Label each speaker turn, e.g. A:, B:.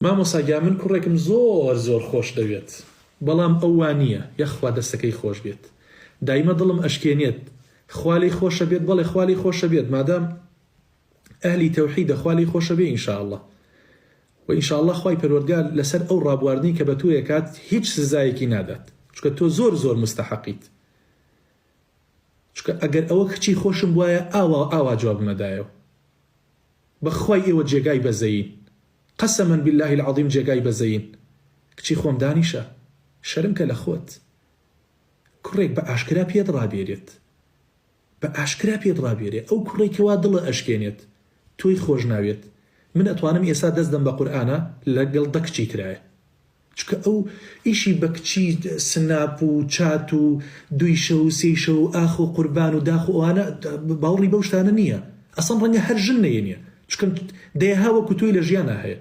A: مامۆستا گیان من کوڕێکم زۆر زۆر خۆش دەوێت بەڵام ئەو وا نییە یەخوا دەستەکەی خۆش بێت دایمە دڵم ئەشکێنێت خوا لێی خۆشە بێت بەڵێ خوا لێی خۆشە بێت مادام ئەهلی تەوحیدە خوا لێی خۆشە بێ ان شاء اللە وە ان شاء اللە خوای پەروەردگار لەسەر ئەو ڕابواردنەی کە بە تۆ ئەکات هیچ سزایەکی نادات چونکە تۆ زۆر زۆر مستەحەقیت چونکە ئەگەر ئەوە کچی خۆشم بوایە ئاوا ئاوا جوابم ئەدایەوە بەخوای ئێوە جێگای بەزەیین قسما باللە العظیم جێگای بەزەیین کچی خۆم دانیشە شەرم کە لە خۆت کوڕێک بە ئاشکرا پێت ڕابێرێت بە ئاشکرا پێت ڕابێرێ ئەو کوڕەی کەوا دڵە ئەشکێنێت تۆی خۆش ناوێت من ئەتوانم ئێستا دەست دەم بە قورئانا لەگەڵ دە کچی ترایە چونکە ئەو ئیشی بە کچی سناپ و چات و دووی شەو و سێی شەو و ئاخ و قوربان و داخ و ئەوانە باوەڕی بەو شتانە نییە ئەسڵەن ڕەنگە هەر ژن نەیەنێ چونکە دەیەها وەکو تۆی لە ژیانا هەیە.